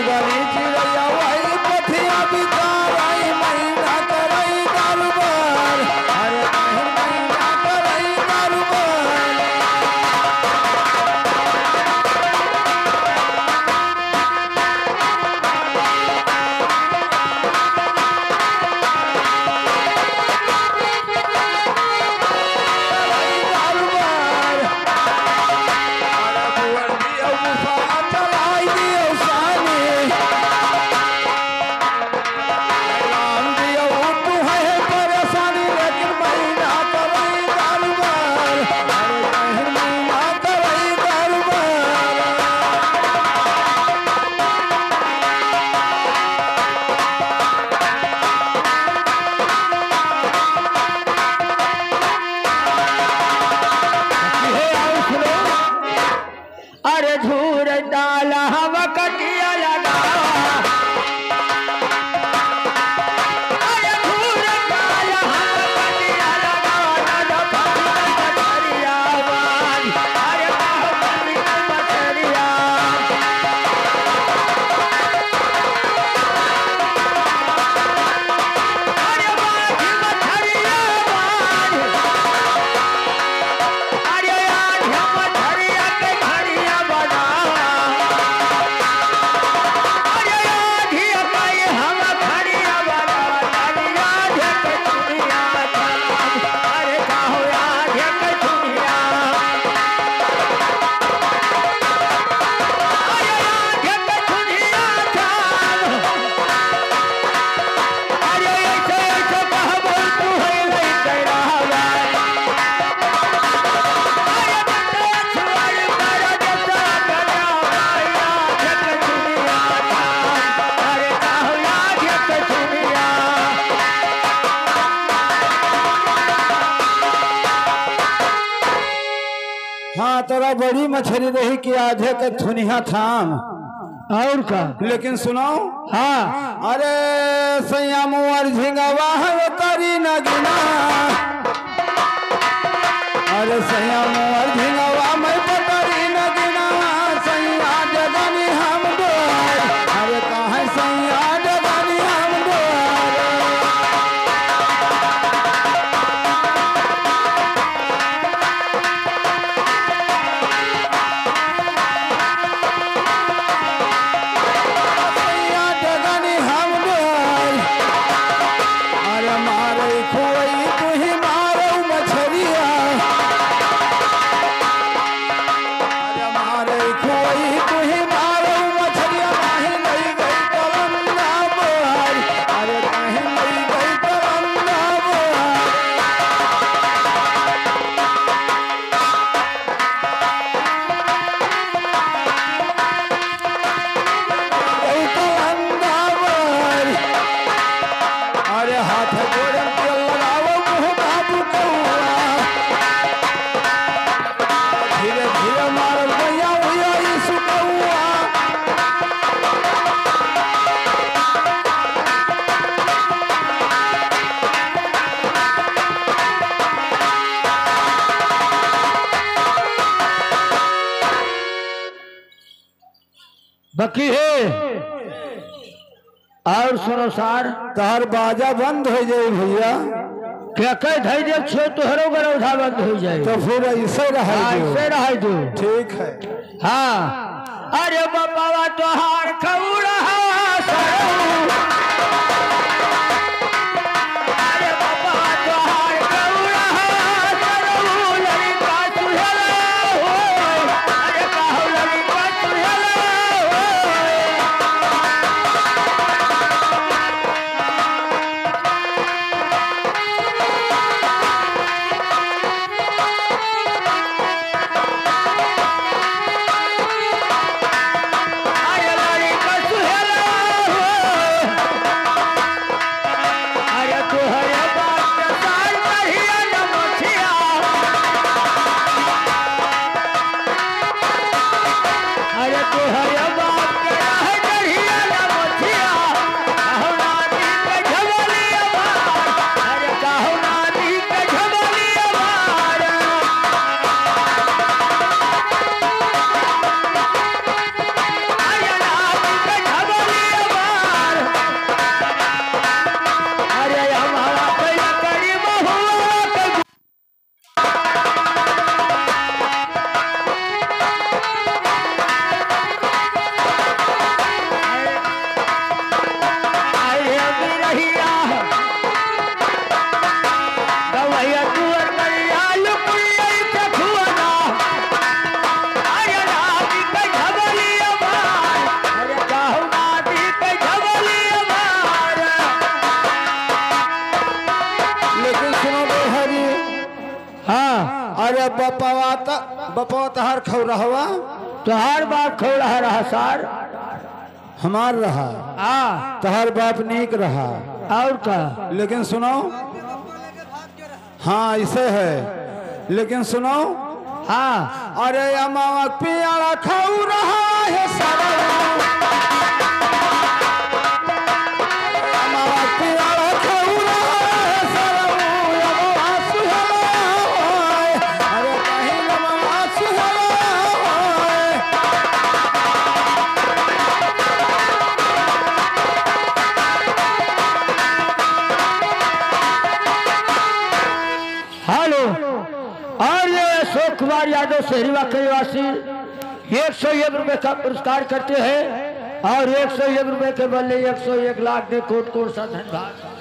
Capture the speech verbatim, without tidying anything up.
बनी चिड़ैया वही पथिया बिचारई, मैना करई दरबार। अरे काहे मैना करई दरबार। अरे झूर डाला हम कटिया लगा। अरे झूर डाला हम कटिया लगा, ना तो फंसी मछरिया बाज। अरे बाहु फंसी मछरिया। अरे बाहु मछरिया बाज। अरे आज हम मछरिया के घड़िया बना। अरे आज ही कई हम घड़िया बना। अरे आज के दुनिया था। अरे कहो आज के दुनिया। अरे आज के दुनिया था। अरे ऐसे, ऐसे कहबो तू है लइके रहबा। अरे बच्चा छुआई कर देता गया, भैया जग दुनिया था। अरे कहला जग दुनिया। हाँ, तोरा बड़ी मछरी रही कि आधे के थुनिया थाम। और का? लेकिन सुनाओ। हाँ। अरे सैया मुअर झिंगवा है तरी नगिना। अरे सैया मुअर झिंगवा मैं पतरी नगिना। सैया जगनी हम डोर। अरे काहे सैया जगनी हम डोर। सैया जगनी हम डोर। अरे मारे खोई तुही मारो मछरिया। अरे मारे खोई तुही मारो मछरिया, काहे लई गई तमन्ना बोहारी। अरे काहे लई गई तमन्ना बोहारी। अरे हाथ जोड़न के लगाओ मुँह बाबू कौआ। धीरे धीरे मारल गैया हुआ यीशु कौआ। बाकी है। और सुनो सार। तहार बाजा बंद हो जाए भैया। क्या कह धई दे छो तोहरो गरौधा बंद हो जाए। तो फिर ऐसे रहे हाँ, दो। ऐसे रहे दो। ठीक है। हाँ। अरे बाबा तोहार खौरा सरऊ। अरे बाबा तोहार खौरा सरऊ, लड़का सुहेला हो। अरे बाहु लड़का सुहेला हो। बपवा त-, बपवा तहार खौरहवा? तोहार बाप खौरहा रहा सार। हमार रहा। हाँ। तहार बाप नीक रहा। और का? लेकिन सुनो, हाँ, ऐसे है, लेकिन सुनो। हाँ। अरे अमावा पियाला खौरहा है सारा। अमावा पियाला खौरहा है सारा। अमावा सुहेला है। अरे कहीं अमावा सुहेला है। हेलो, और ये अशोक कुमार यादव शहरी वाकई निवासी एक सौ एक रुपए का पुरस्कार करते हैं और एक सौ एक रुपए के बदले एक सौ एक लाख दे, कोट कोट सा धन्यवाद।